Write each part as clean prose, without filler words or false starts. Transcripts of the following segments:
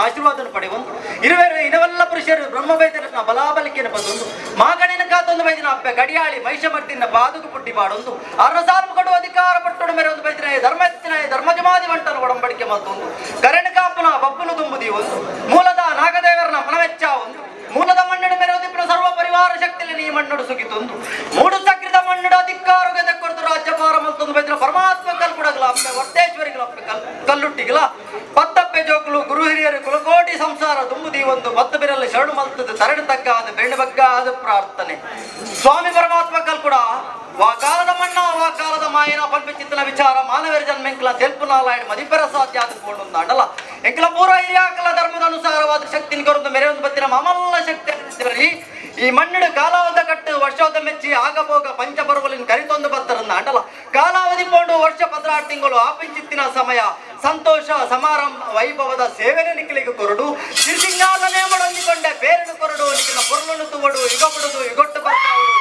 ಆಶೀರ್ವಾದನ ಪಡೆಯೊಂದು ಇರುವೆರು ಇನವಲ್ಲ ಪುರುಷರು ಬ್ರಹ್ಮವೈದ್ಯರನ್ನ ಬಲಾಬಲಿಕೆಯನ್ನು ಬಂದೊಂದು ಮಾಗಣಿನ ಕಾತೊಂದು ಬೈದಿನ ಅಪ್ಪೆ ಗಡಿಯಾಳಿ ಮಹಿಷಮರ್ದಿನ ಬಾದುಕು ಪುಟ್ಟಿ ಪಾಡೊಂದು ಅರಸಾರು ಕೊಡುವ ಅಧಿಕಾರ ಪಟ್ಟೊಡು ಮೇರೆ ಒಂದು ಬೈದಿನ ಧರ್ಮತ್ತಿನ ಧರ್ಮಜಮಾದಿ ಮಂಟನ ಒಡಂಬಡಿಕೆ ಮತ್ತೊಂದು ಕರೆಣ ಕಾಪುನ ಬಪ್ಪುನು ತುಂಬುದಿ ಒಂದು ಮೂಲದ ನಾಗದೇವರನ ಮನವೆಚ್ಚ ಒಂದು ಮೂಲದ ಮಣ್ಣು ಮೇರೆ ಉದಿಪಿನ ಸರ್ವ ಪರಿವಾರ ಶಕ್ತಿಯಲ್ಲಿ ಈ ಮಣ್ಣು ಸುಗಿತೊಂದು ಮೂಡು ಸಕ್ರಿದ ಮಣ್ಣು ಅಧಿಕಾರಗೆ ಕೊರತು ರಾಜ್ಯಭಾರ ಮತ್ತೊಂದು ಬೈದಿನ ಪರಮಾತ್ಮ ಕಲ್ಪುಡಗಲ ಅಪ್ಪೆ ಒಟ್ಟೇಶ್ವರಿಗಳ ಅಪ್ಪೆ ಕಲ್ಲುಟ್ಟಿಗಲ ಪತ್ತಪ್ಪೆ ಜೋಕುಲು ಗುರು ಹಿರಿಯರು ಕುಲಕೋಟಿ ಸಂಸಾರ ತುಂಬುದಿ ಒಂದು ಬತ್ತು ಬಿರಲು ಶರಣು ಮಲ್ತದ್ದು ತರಡು ತಗ್ಗಾದ ಬೆಣ್ಣು ಬಗ್ಗಾದ ಪ್ರಾರ್ಥನೆ ಸ್ವಾಮಿ ಪರಮಾತ್ಮ ಕಲ್ಕುಡ ವಾಕಾಲದ ಮಣ್ಣ ವಾಕಾಲದ ಮಾಯನ ಪಂಪಿಚಿತ್ತನ ವಿಚಾರ ಮಾನವರ ಜನ್ಮೆಂಕಲ ತೆಲ್ಪುನಾಲಾಯಡ್ ಮದಿಪರ ಸಾಧ್ಯ ಆದುಕೊಂಡು ಅಂಡಲ ಎಂಕಲ ಪೂರ್ವ ಹಿರಿಯಾಕಲ ಧರ್ಮದ ಅನುಸಾರವಾದ ಶಕ್ತಿನ ಕೊರದು ಮೆರೆಯೊಂದು ಬತ್ತಿನ ಮಾಮಲ್ಲ ಶಕ್ತಿ ಈ ಮಣ್ಣಿಡು ಕಾಲಾವಧ ಕಟ್ಟು ವರ್ಷೋದ ಮೆಚ್ಚಿ ಆಗಭೋಗ ಪಂಚಪರ್ವಲಿನ ಕರಿತೊಂದು ಬತ್ತರನ್ನ ಅಂಡಲ ಕಾಲಾವಧಿ ಪೋಂಡು ವರ್ಷ 16 ತಿಂಗಳು ಆಪಿಂಚಿತ್ತಿನ ಸಮಯ ಸಂತೋಷ ಸಮಾರಂಭ ವೈಭವದ ಸೇವೆನ ನಿಕ್ಕಲಿಗೆ ಕೊರಡು ಸಿರಿಸಿಂಗಾಲನೆ ಹೊಂದಿಕೊಂಡೆ ಬೇರನು ಕೊರಡು ನಿಕ್ಕಿನ ಪೊರ್ಲನ್ನು ತುವಡು ಯುಗಬುಡುದು ಯುಗೊಟ್ಟು ಬರ್ತಾವಡು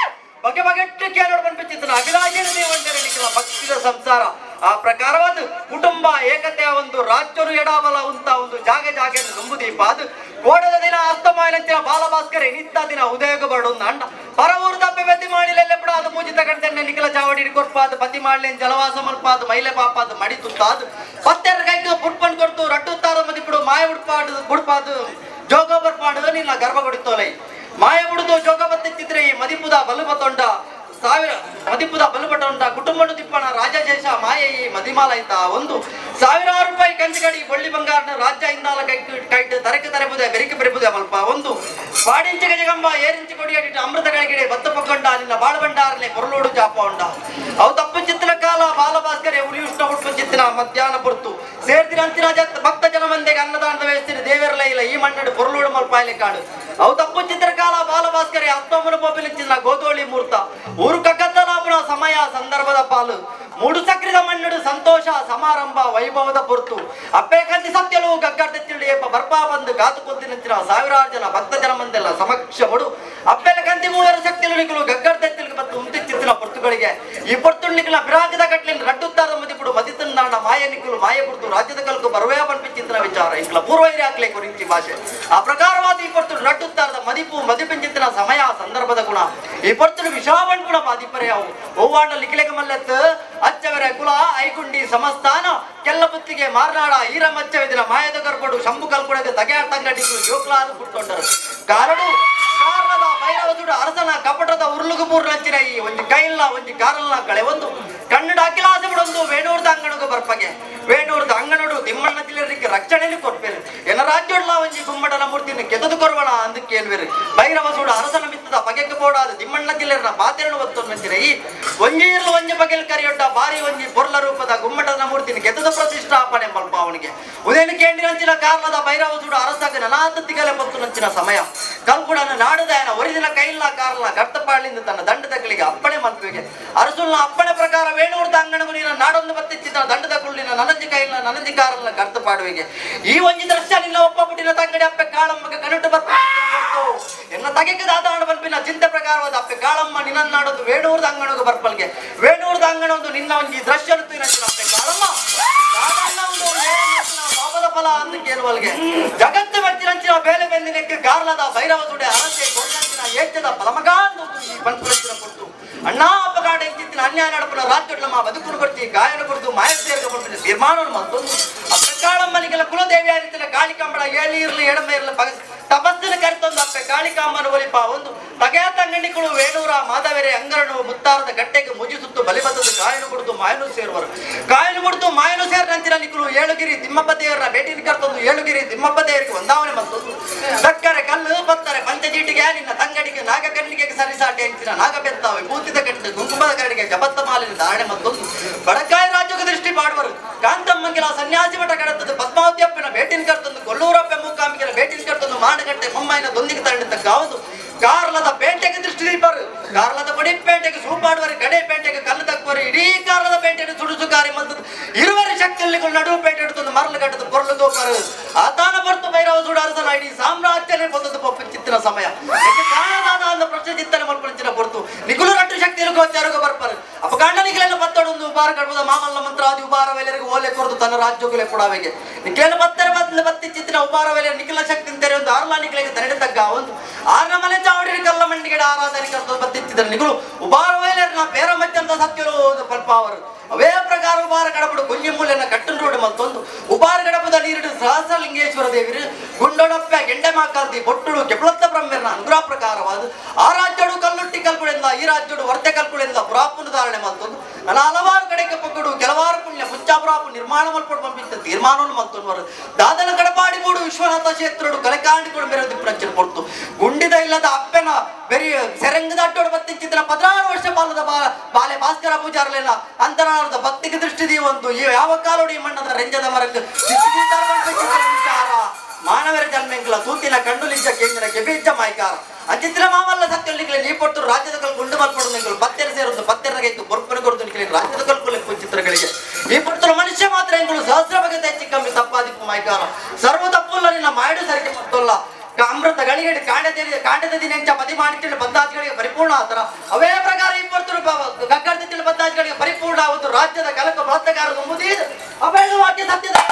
ಬಗೆ ಬಗೆಟ್ಟು ಕೇಳೋಡು ಬಂದ್ಬಿಟ್ಟಿದ್ದನು ಅಭಿಲಾಷೆಯನ್ನು ನೀವು ನಿಕ್ಕಿನ ಭಕ್ತಿದ ಸಂಸಾರ ಆ ಪ್ರಕಾರವಾದ ಕುಟುಂಬ ಏಕತೆಯ ಒಂದು ರಾಜ್ಯರು ಎಡಬಲ ಉಂತ ಒಂದು ಜಾಗ ಜಾಗೆಯನ್ನು ತುಂಬುದೀಪ ಅದು ಕೋಡದ ದಿನ ಅಸ್ತಮಾಯನಂತಿನ ಬಾಲಭಾಸ್ಕರ ನಿತ್ತ ದಿನ ಉದಯೋಗ ಬರಡು ಅಂಡ ಪರವೂರು ದಪ್ಪೆ ಬೆದ್ದಿ ಮಾಡಿಲೆಲ್ಲ ಬಿಡ ಅದು ಪೂಜಿತ ಗಂಟೆನೆ ನಿಖಿಲ ಚಾವಡಿ ಕೊರ್ಪಾದ ಪತಿ ಮಾಡ್ಲೇನ್ ಜಲವಾಸ ಮಲ್ಪಾದ ಮೈಲೆ ಪಾಪಾದ ಮಡಿ ತುತ್ತಾದು ಪತ್ತೆರ ಕೈಗೆ ಪುಟ್ಪನ್ ಕೊಡ್ತು ರಟ್ಟುತ್ತಾರ ಮದಿಪುಡು ಮಾಯ ಉಡ್ಪಾಡು ಬುಡ್ಪಾದು ಜೋಗ ಬರ್ಪಾಡು ನಿನ್ನ ಗರ್ಭ ಕೊಡಿತೋಲೈ ಮಾಯ ಬುಡುದು ಜೋಗ ಬತ್ತಿತ್ತಿದ್ರೆ ಈ ಮದಿಪುದ ಬಲುಬತೊಂಡ ಸಾವಿರ ಮದಿಪುದ ಬಲುಬಟೊಂಡ ಕುಟುಂಬನು ತಿಪ್ಪಣ ರಾಜಶೇಷ ಮಾಯ ಈ ಮದಿಮಾಲೈತ ಒಂದು ಸಾವಿರಾರು ರೂಪಾಯಿ ಕಂಚಿಗಡಿ ಬಳ್ಳಿ ಬಂಗಾರನ ರಾಜ್ಯ ಇಂದಾಲ ಕೈ ಕೈಟ್ ತರಕೆ ತರೆಬುದೆ ಬೆರಿಕೆ ಬೆರೆಬುದೆ ಮಲ್ಪ ಒಂದು ಪಾಡಿಂಚಿ ಗಜಗಂಬ ಏರಿಂಚಿ ಕೊಡಿಯಡಿ ಅಮೃತಗಳಿಗೆ ಬತ್ತ ಪಕ್ಕೊಂಡ ನಿನ್ನ ಬಾಳಬಂಡಾರನೆ ಕೊರಲೋಡು ಜಾಪ ಉಂಡ ಅವು ತಪ್ಪು ಚಿತ್ತಿನ ಕಾಲ ಬಾಲಭಾಸ್ಕರೇ ಉರಿ ಉಷ್ಣ ಹುಟ್ಟು ಚಿತ್ತಿನ ಮಧ್ಯಾಹ್ನ ಪೊರ್ತು ಸೇರ್ದಿನ ಅಂತಿನ ಭಕ್ತ ಜನ ಮಂದಿಗೆ ಅನ್ನದಾನದ ವೇಸ್ತಿನ ದೇವರಲ ಇಲ್ಲ ಈ ಮಣ್ಣಡು ಪೊರಲೋಡು ಮಲ್ಪಾಯಲೆ ಕಾಡು ಅವು ತಪ್ಪು ಚಿತ್ರಕಾಲ ಬಾಲಭಾಸ್ಕರೇ ಅತ್ತಮ್ಮನ ಪೋಪಿಲಿಚ್ಚಿನ ಗೋಧೋಳಿ ಮೂರ್ತ ಊರು ಕಗ್ಗತ್ತಲಾಪುನ ಸಮಯ ಸಂದರ್ಭದ ಪಾಲು ಮೂಡು ಸಕ್ರಿದ ಮಣ್ಣಡು ಸಂತೋಷ ಸಮಾರಂಭ ವೈಭವದ ಪೊರ್ತು ಅಪ್ಪೆ ಕಂತಿ ಸತ್ಯಲು ಗಗ್ಗರ್ದ ಏಪ ಬರ್ಪಾ ಬಂದು ಗಾತು ಕೊಲ್ತಿನಂಚಿನ ಸಾವಿರಾರು ಜನ ಭಕ್ತ ಜನ ಮಂದೆಲ್ಲ ಸಮಕ್ಷ ಬಡು ಅಪ್ಪೆಲ ಕಂತಿ ಮೂವರು ಶಕ್ತಿಲು ನಿಕಲು ಗಗ್ಗರ್ದೆತ್ತಿಲ್ಗೆ ಮತ್ತು ಉಂತಿಚ್ಚಿತ್ತಿನ ಪೊರ್ತುಗಳಿಗೆ ಈ ಪೊರ್ತು ನಿಕಲ ಬಿರಾಗದ ಕಟ್ಲಿನ ರಡ್ಡುತ್ತಾರ ಮದಿಪುಡು ಮದಿತನ್ನಾಡ ಮಾಯ ನಿಕಲು ಮಾಯ ಪುರ್ತು ರಾಜ್ಯದ ಕಲ್ಕು ಬರುವೆ ಪನ್ಪಿಚ್ಚಿತ್ತಿನ ವಿಚಾರ ಇಂಕಲ ಪೂರ್ವ ಹಿರಿಯಾಕ್ಲೆ ಕುರಿಂಚಿ ಭಾಷೆ ಆ ಪ್ರಕಾರವಾದ ಈ ಪೊರ್ತು ರಡ್ಡುತ್ತಾರದ ಮದಿಪು ಮದಿಪಿಂಚಿತ್ತಿನ ಸಮಯ ಸಂದರ್ಭದ ಗುಣ ಈ ಪೊರ್ತುಡು ವಿಷಾವಣ್ ಗುಣ ಪಾದಿಪರೆಯಾವು ಓವಾಂಡ ಲಿಖಿಲೆಗ ಮಲ್ಲೆತ್ತು ಅಚ್ಚವರ ಕುಲ ಐಗುಂಡಿ ಸಮಸ್ಥಾನ ಕೆಲ್ಲಬುತ್ತಿಗೆ ಮಾರ್ನಾಡ ಈರಮಚ್ಚವಿದಿನ ಮಾಯದ ಗರ್ಭಡು ಶಂಭು ಕಲ್ಕುಡಗೆ ತಗೆಯಾರ್ ತಂಗಡಿಗಳು ಜೋಕ್ಲಾದ ಪುಟ್ಟೊಂಡರು ಕಾರಡು ಕಾರಣದ ಭೈರವಸುಡು ಅರಸನ ಕಪಟದ ಉರುಳುಗುಬೂರ್ ನಂಚಿನ ಈ ಒಂದು ಕೈಲ್ಲ ಒಂದು ಕಾರಲ್ಲ ಕಳೆ ಒಂದು ಕನ್ನಡ ಅಖಿಲಾಸ ಬಿಡೊಂದು ವೇಣೂರ್ದ ಅಂಗಣಗು ಬರ್ಪಗೆ ವೇಣೂರ್ದ ಅಂಗನೋಡು ತಿಮ್ಮಣ್ಣ ಜಿಲ್ಲರಿಗೆ ರಕ್ಷಣೆಯಲ್ಲಿ ಕೊಡ್ಪೇರು ಎನ್ನ ರಾಜ್ಯೋಡ್ಲ ಒಂಜಿ ಗುಮ್ಮಟನ ಮೂರ್ತಿನ ಕೆದದು ಕೊರ್ವಣ ಅಂದು ಕೇಳ್ವೇರು ಭೈರವಸುಡು ಅರಸನ ಮಿತ್ತದ ಬಗೆಗೆ ಬೋಡಾದ ತಿಮ್ಮಣ್ಣ ಜಿಲ್ಲೆರ ಪಾತೆರಳು ಒತ್ತು ನಂಚಿನ ಈ ಒಂಜಿ ಇರ್ಲು ಒಂಜಿ ಬಗೆಲ್ ಕರಿಯೊಡ್ಡ ಬಾರಿ ಒಂಜಿ ಪೊರ್ಲ ರೂಪದ ಗುಮ್ಮಟನ ಮೂರ್ತಿನ ಕೆದದ ಪ್ರತಿಷ್ಠಾಪನೆ ಮಲ್ಪ ಅವನಿಗೆ ಉದಯನ ಕೇಂದ್ರಂಚಿನ ಕಾರಣದ ಭೈರವಸುಡು ಅರಸಾಗ ನನಾತ ತಿಗಲೆ ಪತ್ತು ನಂಚಿನ ಸಮಯ ಕಲ್ಕುಡನ ನಾಡದಾಯನ ಒರಿದಿನ ಕೈಲ್ಲ ಕಾರಲ್ಲ ಗರ್ತಪಾಳಿಂದ ತನ್ನ ದಂಡದಗಳಿಗೆ ಅಪ್ಪಣೆ ಮಲ್ಪಿಗೆ ಅರಸುಲ್ನ ಅಪ್ಪಣೆ ಪ್ರಕಾರ ವೇಣೂರ್ದ ಅಂಗಣಗು ನೀನ ನಾಡೊಂದು ಬತ್ತಿಚ್ಚಿದ ದಂಡದ ಕುಳ್ಳಿನ ನನಂಜಿ ಕೈಲ್ಲ ನನಂಜಿ ಕಾರಲ್ಲ ಗರ್ತಪಾಡುವಿಗೆ ಈ ಒಂಜಿ ದೃಶ್ಯ ನಿನ್ನ ಒಪ್ಪ ಪುಟ್ಟಿನ ತಂಗಡಿ ಅಪ್ಪೆ ಕಾಳಮ್ಮಗೆ ಕನುಟು ಬತ್ತ ಎನ್ನ ತಗೆಗೆ ದಾದಾಣ ಬಲ್ಪಿನ ಚಿಂತೆ ಪ್ರಕಾರವಾದ ಅಪ್ಪೆ ಕಾಳಮ್ಮ ನಿನ್ನನ್ನಾಡೋದು ವೇಣೂರ್ದ ಅಂಗಣಗು ಬರ್ಪಲ್ಗೆ ವೇಣೂರ್ದ ಅಂಗಣ ಒಂದು ನಿನ್ನ ಒಂಜಿ ದೃಶ್ಯ ಅಪ್ಪೆ ಕಾಳಮ್ಮ ಪಾಪದ ಫಲ ಅಂತ ಕೇಳುವಲ್ಗೆ ಜಗತ್ತು ಮೆಚ್ಚಿನಂಚಿನ ಬೇಲೆ ಬೆಂದಿನಕ್ಕೆ ಗಾರ್ಲದ ಭೈರವ ಸುಡೆ ಅರಸೆ ಕೊರ್ನಂಚಿನ ಏಚದ ಫಲಮಗ ಈ ಪಂಪುರಂಚಿನ ಕೊಟ್ಟು ಅಣ್ಣ ಅಪ್ಪಗಾಡ ಎಂಚಿತ್ತಿನ ಅನ್ಯಾಯ ನಡಪನ ರಾಜ್ಯಡ್ಲಮ್ಮ ಬದುಕುನು ಕೊಡ್ತಿ ಗಾಯನ ಕೊಡ್ತು ಮಾಯ ಸೇರ್ಕ ಪಡ್ತೀನಿ ತೀರ್ಮಾನವನ್ನು ಮತ್ತೊಂದು ಅಪ್ಪೆ ಕಾಳಮ್ಮನಿಗೆಲ್ಲ ಕುಲದೇವಿ ಆರಿತಿನ ಕಾಳಿಕಾಂಬಳ ಏಳಿ ಇರ್ಲಿ ಎಡಮೆ ಇರ್ಲಿ ತಪಸ್ಸಿನ ಕರೆತೊಂದು ಅಪ್ಪೆ ಕಾಳಿಕಾಂಬನ ಒಲಿಪ ಒಂದು ತಗೆಯ ತಂಗಣಿಗಳು ವೇಣೂರ ಮಾಧವೆರೆ ಅಂಗರನು ಮುತ್ತಾರದ ಗಟ್ಟೆಗೆ ಮುಜಿಸುತ್ತು ಬಲಿಬತ್ತದ ಗಾಯನ ಕುಡಿದು ಮಾಯನು ಸೇರುವರು ಗಾಯನ ಕುಡಿದು ಮಾಯನು ಸೇರಿನಂಚಿನ ನಿಕ್ಕಲು ಏಳುಗಿರಿ ತಿಮ್ಮಪ್ಪ ದೇವರ ಭೇಟಿನ ಕರ್ತೊಂದು ಏಳುಗಿರಿ ತಿಮ್ಮಪ್ಪ ದೇವರಿಗೆ ಒಂದಾವಣೆ ಮತ್ತೊಂದು ಸಕ್ಕರೆ ಕಲ್ಲು ಬತ್ತಾರೆ ಪಂಚಜೀಟಿಗೆ ನಿನ್ನ ತಂಗಡಿಗೆ ನಾಗಕಣ್ಣಿಗೆ ಸರಿಸಾಟಿ ಅಂಚಿನ ನಾಗಬೆತ್ತಾವೆ ಭೂತಿದ ಕಟ್ಟು ಕುಂಕುಮದ ಕರಡಿಗೆ ಜಪತ್ತ ಮಾಲಿನ ಧಾರಣೆ ಮತ್ತೊಂದು ಬಡಕಾಯಿ ರಾಜ್ಯಕ್ಕೆ ದೃಷ್ಟಿ ಮಾಡುವರು ಕಾಂತಮ್ಮಂಗಿಲ ಸನ್ಯಾಸಿ ಮಠ ಕಡತದ್ದು ಪದ್ಮಾವತಿಯಪ್ಪನ ಭೇಟಿನ ಕರ್ತೊಂದು ಕೊಲ್ಲೂರಪ್ಪ ಮೂಕಾಂಬಿಕೆನ ಭೇಟಿನ ಕರ್ತೊಂದು ಮಾಡಗಟ್ಟೆ ಮುಂಬೈನ ದೊಂದಿಗೆ ತಂಡಿದ್ದ ಗಾವುದು ಕಾರ್ಲದ ಪೇಟೆಗೆ ದೃಷ್ಟಿ ದೀಪರು ಕಾರ್ಲದ ಪೇಟೆಗೆ ಸೂಪಾಡುವರು ಗಡೆ ಪೇಟೆಗೆ ಕಲ್ಲು ತಕ್ಕವರು ಇಡೀ ಕಾರ್ಲದ ಪೇಟೆಯನ್ನು ಸುಡುಸು ಕಾರ್ಯ ಮಂತದ್ದು ಇರುವರಿ ಶಕ್ತಿಯಲ್ಲಿ ನಡುವು ಪೇಟೆ ಹಿಡಿದು ಮರಳು ಕಟ್ಟದ ಪೊರಳು ತೋಪರು ಆತಾನ ಬರ್ತು ಭೈರವ ಸುಡಾರಸನ ಇಡೀ ಸಾಮ್ರಾಜ್ಯನೇ ಬಂದದ್ದು ಪಪ್ಪ ಚಿತ್ತಿನ ಸಮಯ ಕಾಣದಾದ ಅಂದ ಪ್ರಶ್ನೆ ವರ್ಷ ಚಿಂತನೆ ಮಲ್ಪುಂಚಿನ ಪೊರ್ತು ನಿಕುಲು ರಟ್ಟು ಶಕ್ತಿಲು ಗೋಚಾರಗ ಬರ್ಪಾರು ಅಪ್ಪ ಗಂಡನಿಗಳೆಲ್ಲ ಪತ್ತೊಡೊಂದು ಉಬಾರ ಕಡ್ಬದ ಮಾಮಲ್ಲ ಮಂತ್ರಾದಿ ಉಬಾರ ವೇಲರಿಗೆ ಓಲೆ ಕೊರದು ತನ್ನ ರಾಜ್ಯಗಳೇ ಕೊಡಾವೆಗೆ ನಿಕ್ಲೆಲ್ಲ ಪತ್ತರ ಬದಲು ಬತ್ತಿ ಚಿತ್ತಿನ ಉಬಾರ ವೇಲೆ ನಿಖಲ ಶಕ್ತಿ ತೆರೆ ಒಂದು ಆರ್ಲಾ ನಿಕ್ಲೆಗೆ ತರಡೆ ತಗ್ಗ ಒಂದು ಆರ್ನ ಮನೆ ಚಾವಡಿ ಕಲ್ಲ ಮಂಡಿಗೆ ಆರಾಧನೆ ಕರ್ತದ ಬತ್ತಿತ್ತಿದ್ದರೆ ನಿಕುಲು ಉಬಾರ ವೇಲರ್ನ ಬೇರ ಮಧ್ಯಂತ ಸತ್ಯರು ಪಲ್ಪಾವರು ಅವೇ ಪ್ರಕಾರ ಉಬಾರ ಕಡಪಡು ಕುಂಜಿ ಮೂಲೆನ ಕಟ್ಟನ್ ರೋಡ್ ಮತ್ತೊಂದು ಉಬಾರ ಗಡಪದ ನೀರಿಡು ಸಹಸ್ರಲಿಂಗೇಶ್ವರ ದೇವಿರು ಗುಂಡೊಡಪ್ಪ ಗೆಂಡೆ ಮಾಕಾಲ್ದಿ ಬೊಟ್ಟುಡು ಕೆಪ್ಲತ್ತ ಬ್ರಹ್ಮರ್ನ ಅನುಗ್ರಹ ಪ್ರಕಾರವಾದ ಆ ರಾಜ್ಯಡು ಕಲ್ಲುಟ್ಟಿ ಕಲ್ಕುಳಿಂದ ಈ ರಾಜ್ಯಡು ವರ್ತೆ ಕಲ್ಕುಳಿಂದ ಪುರಾಪುನ ಧಾರಣೆ ಮತ್ತೊಂದು ನನ್ನ ಹಲವಾರು ಕಡೆಗೆ ಪಕ್ಕಡು ಕೆಲವಾರು ಪುಣ್ಯ ಪುಂಚಾಪುರಾಪು ನಿರ್ಮಾಣ ಮಲ್ಪಡು ಪಂಪಿತ್ತ ತೀರ್ಮಾನವನ್ನು ಮತ್ತೊಂದು ದಾದನ ಕಡಪಾಡಿ ಮೂಡು ವಿಶ್ವನಾಥ ಕ್ಷೇತ್ರಡು ಕಲೆಕಾಂಡಿ ಕೂಡ ಮೇರೆ ದಿಪ್ಪನಂಚಿನ ಕೊಡ್ತು ಗುಂಡಿದ ಇಲ್ಲದ ಅಪ್ಪನ ಬೆರಿ ಸೆರಂಗದ ಅಡ್ಡೋಡು ಬತ್ತಿಂಚಿದ್ರ 16 ವರ್ಷ ಬಾಲದ ಬಾಲೆ ಭಾಸ್ಕರ ಪೂಜಾರಲೆಲ್ಲ ಅಂತರಾಳದ ಭಕ್ತಿಗೆ ದೃಷ್ಟಿ ಒಂದು ಈ ಯಾವ ಕಾಲೋಡಿ ಈ ಮಣ್ಣದ ರೆಂಜದ ಮರಕ್ಕೆ ವಿಚಾರ ಮಾನವರ ಜನ್ಮೆಂಕಲ ತೂತಿನ ಕಣ್ಣುಲಿಂಜ ಕೇಂದ್ರ ಕೆಬೀಜ ಮಾಯ್ಕಾರ ಅಂಚಿತ್ರ ಮಾಮಲ್ಲ ಸತ್ಯೊಲ್ಲಿಗೆ ನೀ ಪಟ್ಟು ರಾಜ್ಯದ ಕಲ್ ಗುಂಡು ಮಲ್ಪಡು ನಿಂಗಳು ಪತ್ತೆರ ಸೇರೊಂದು ಪತ್ತೆರಗೆ ಬೊರ್ಪನ ಕೊರದು ನಿಕ್ಲಿ ರಾಜ್ಯದ ಕಲ್ಕುಲೆ ಚಿತ್ರಗಳಿಗೆ ಈ ಪಡ್ತರು ಮನುಷ್ಯ ಮಾತ್ರ ಎಂಗಳು ಸಹಸ್ರ ಬಗೆ ಹೆಚ್ಚಿ ಕಮ್ಮಿ ತಪ್ಪಾದಿಪ್ಪು ಮಾಯ್ಕಾರ ಸರ್ವ ತಪ್ಪುಲ್ಲ ನಿನ್ನ ಮಾಯಡು ಸರಿಗೆ ಮತ್ತೊಲ್ಲ ಅಮೃತ ಗಳಿಗಡಿ ಕಾಂಡದ ದಿನ ಪದಿ ಮಾಡಿಕೊಂಡು ಬದ್ದಾಜ್ಗಳಿಗೆ ಪರಿಪೂರ್ಣ ಆತರ ಅವೇ ಪ್ರಕಾರ ಇಪ್ಪತ್ತು ಗಗ್ಗರ್ದ ಬದ್ದಾಜ್ಗಳಿಗೆ ಪರಿಪೂರ್ಣ ಒಂದು ರಾಜ್ಯದ ಕಲಕ ಬಲತ್ಕಾರದ ಮುದಿ ಅವೇಳು ವಾಕ್ಯ ಸತ್ಯದ